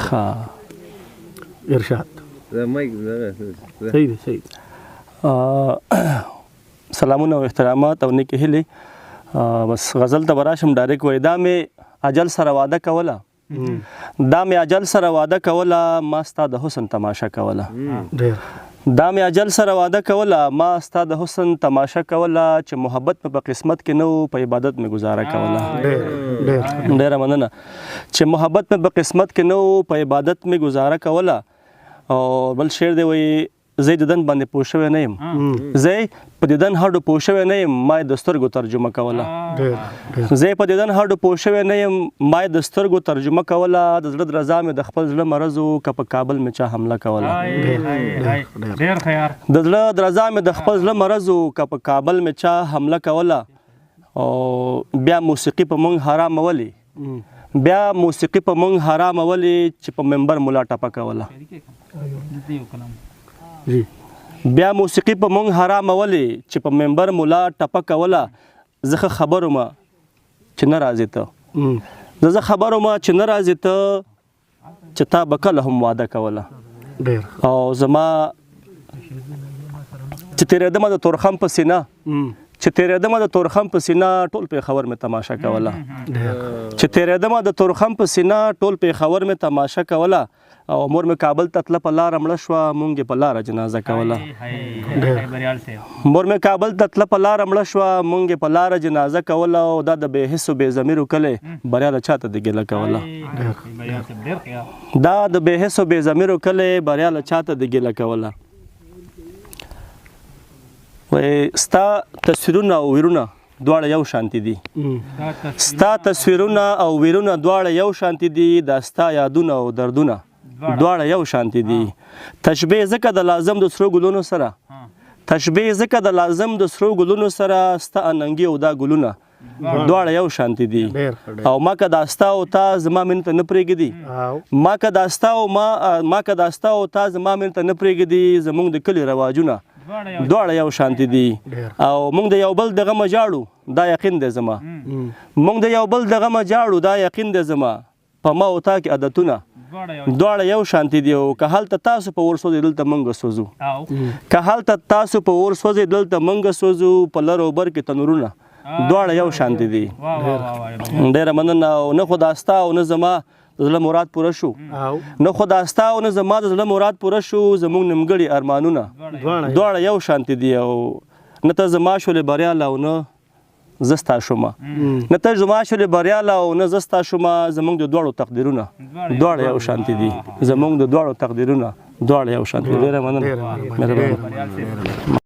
ښه ارشاد. دا مایک دغه. صحیح دی، صحیح دی. سلامونه او احترامات او نیکې هیلې. بس غزل ته به راشم ډایرکټ. وایي دا مې اجل سره وعده کوله، دا مې اجل سره وعده کوله، ما ستا د حسن تماشه کوله. ډیر. دا مې اجل سره وعده کوله، ما ستا د حسن تماشه کوله، چې محبت مې په قسمت کې نه و، په عبادت مې گزاره کوله. ډیر ډیر. ډیره مننه. چې محبت مې په قسمت کې نه و، په عبادت مې گزاره کوله. او بل شعر دی، وایي زه دیدن باندې پوه شوی نه یم، زه په دیدن هډو پوه شوی نه یم، ما یې د سترګو ترجمه کوله. ډیر ډیر. زه په دیدن هډو پوه شوی نه یم، ما یې د سترګو ترجمه کوله، د زړه درزا مې د خپل زړه مرض و، که په کابل مې چا حمله کوله. ډیر خیار. د زړه درزا مې د خپل زړه مرض و، که په کابل مې چا حمله کوله. او بیا موسیقي په مونږ حرامه ولې، بیا موسیقي په مونږ حرامه ولې، چې په منبر ملا ټپه کوله. جی. بیا موسیقي په مونږ حرامه ولې، چې په منبر ملا ټپه کوله. زه ښه خبر وم چې نه راځې ته، زه خبر وم چې نه راځې ته، چې تا به کله هم واده کوله. ډیر. او زما چې تېرېدمه د تورخم په سینه، چې تېرېدمه د تورخم په سینه، ټول پېښور مې تماشه کوله. ډیر. چې تېرېدمه د تورخم په سینه، ټول پېښور مې تماشه کوله. او مور مې کابل ته تله په لاره مړه شوه، مونږ یې په لاره جنازه کوله. بریال صاحب. مور مې کابل ته تله په لاره مړه شوه، مونږ یې په لاره جنازه کوله. او دا د بې حسو بې ضمیرو کلی، بریا له چاته د ګیله کوله. بریال صاحب، ډیر خیار. دا د بې حسو بې ضمیرو کلی، بریا له چاته د ګیله کوله. وایي ستا تصویرونه او ویرونه دواړه یو شانتي دي، ستا تصویرونه او ویرونه دواړه یو شانتي دي، دا ستا یادونه او دردونه دواړه یو شانتي دي. تشبیه ځکه د لازم د سرو ګلونو سره، تشبیه ځکه د لازم د سرو ګلونو سره، ستا اننګي او دا ګلونه دواړه یو شانتي دي. ډیر ښه، ډیر. او ما که دا ستا او تا زما مینې ته نه پرېږدي، ما که دا ستا او ما ما که دا ستا او تا زما مینې ته نه پرېږدي، زمونږ د کلي رواجونه دواړه یو شانتي دي. او مونږ د یو بل د غمه ژاړو، دا یقین دی زما، مونږ د یو بل د غمه ژاړو، دا یقین دی زما، په ما او تا کې عادتونه دواړه یو شانتي دي. او که هلته تاسو په اور سوځئ، دلته مونږ سوځو، که هلته تاسو په اور سوځئ، دلته مونږ سوځو، په لر او بر کې تنورونه دواړه یو شانتي دي. ډېره مننه. او نه خو دا ستا او نه زما د زړه مراد پوره شو، نه خو دا ستا او نه زما د زړه مراد پوره شو، زمونږ نیمګړي ارمانونه دواړه یو شانتي دي. او نه ته زما شولې بریاله او نه زه ستا شومه، نه ته زما شولې بریاله او نه زه ستا شومه، زمونږ د دواړو تقدیرونه دواړه یو شانتي دي، زمونږ د دواړو تقدیرونه دواړه یو شانتي دي. ډېره مننه، مهرباني.